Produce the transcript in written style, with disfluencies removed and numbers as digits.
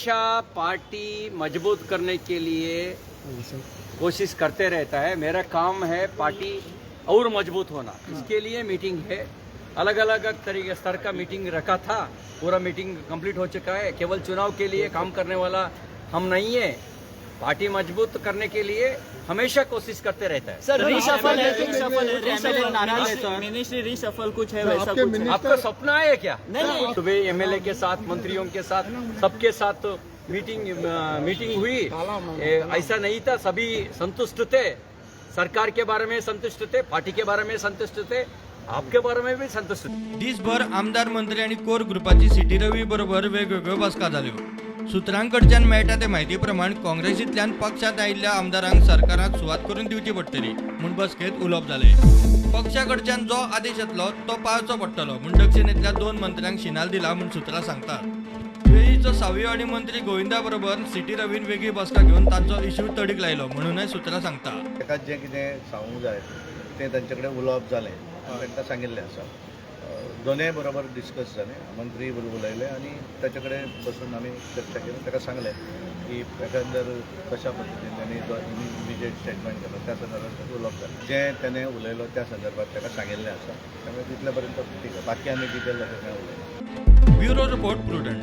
हमेशा पार्टी मजबूत करने के लिए कोशिश करते रहता है। मेरा काम है पार्टी और मजबूत होना, इसके लिए मीटिंग है। अलग अलग तरीके स्तर का मीटिंग रखा था, पूरा मीटिंग कंप्लीट हो चुका है। केवल चुनाव के लिए काम करने वाला हम नहीं है, पार्टी मजबूत करने के लिए हमेशा कोशिश करते रहता है। सर, रिशफल है, रिशफल है, रिशफल, मिनिस्ट्री रिशफल कुछ है, वैसा कुछ है? आपका सपना है क्या? नहीं। सुबह एमएलए के साथ, मंत्रियों के साथ, सबके साथ मीटिंग मीटिंग हुई। ऐसा नहीं था, सभी संतुष्ट थे, सरकार के बारे में संतुष्ट थे, पार्टी के बारे में संतुष्ट थे, आपके बारे में भी संतुष्ट थे। दिसभर आमदार, मंत्री आनी कोर ग्रुपाची सिटी रवी बरोबर वेगवेगळ्यो बसका जाल्यो। सुत्रांकडच्यान मेळटा ते म्हायती प्रमाण काँग्रेसींतल्यान पक्षांत आयिल्ल्या आमदारांक सरकारांत सुवात करून दिवची पडटली म्हूण बसकेंत उलोवप जालें। पक्षा कडच्यान जो आदेश येतलो तो पाळचो पडटलो म्हूण दक्षिणेंतल्या 2 मंत्र्यांक शिनाल दिला म्हूण सुत्रां सांगतात। वेळीचो सावियो आनी मंत्री गोविंदा बरोबर सिटी रवीन वेगळी बसका घेवन तांचो इश्यू तडीक लायलो म्हणूनय सुत्रां सांगता। ताका जें कितें सांगूंक जाय तें तांचे कडेन उलोवप जालें आनी तांकां सांगिल्लें आसा। दोनूय बरोबर डिस्कस जालें, मंत्री बरोबर उलयले आनी ताचे कडेन बसून आमी चर्चा केली। ताका सांगलें की एकांदर कशा पद्दतीन ताणें जो इमिजिएट स्टेटमेंट केलो त्या संदर्भात उलोवप जालें, जें तेणें उलयलो त्या संदर्भात ताका सांगिल्लें आसा। त्यामुळे तितले पर्यंत ठीक आहे, बाकी आनी डिटेल जाता कांय उलयना। Bureau report, Prudent.